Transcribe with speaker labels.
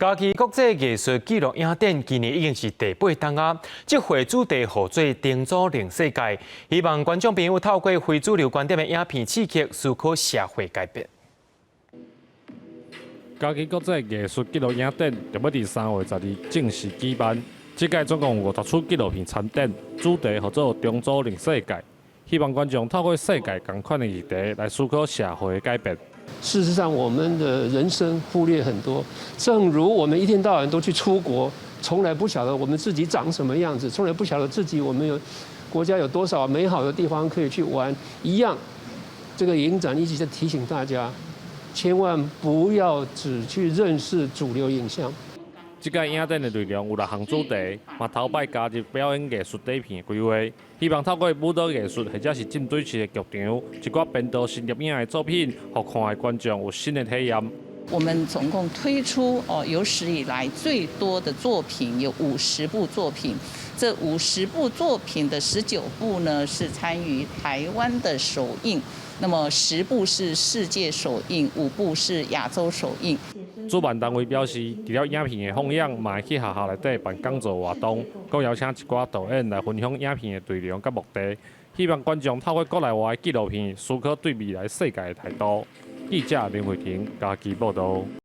Speaker 1: 嘉義國際藝術紀錄影展今年已經是第八冬啊！這回主題號做重組另世界，希望觀眾朋友透過非主流觀點的影片刺激思考社會改變。
Speaker 2: 嘉義國際藝術紀錄影展著欲佇3月12正式舉辦。這屆總共有50齣紀錄片參展，主題號做重組另世界，希望觀眾透過世界仝款的議題來思考社會的改變。
Speaker 3: 事實上，我們的人生忽略很多。正如我們一天到晚都去出國，從來不曉得我們自己長什麼樣子，從來不曉得自己我們有國家有多少美好的地方可以去玩一樣。這個影展一直在提醒大家，千萬不要只去認識主流影像。
Speaker 2: 這屆影展的內容有六項主題，嘛頭擺加入表演藝術短片的規劃，希望透過舞蹈藝術或者是浸水式的劇場，一寡編導新攝影的作品，予看的觀眾有新的體驗。
Speaker 4: 我們總共推出哦有史以來最多的作品有五十部作品，這五十部作品的19部呢是參與台灣的首映，那麼10部是世界首映，5部是亞洲首映。
Speaker 2: 主辦單位表示，除了影片的放映，嘛會去學校內底辦講座活動，閣邀請一寡導演來分享影片的內容佮目的，希望觀眾透過國內外的紀錄片，思考對未來世界的態度。記者林慧婷嘉義報導。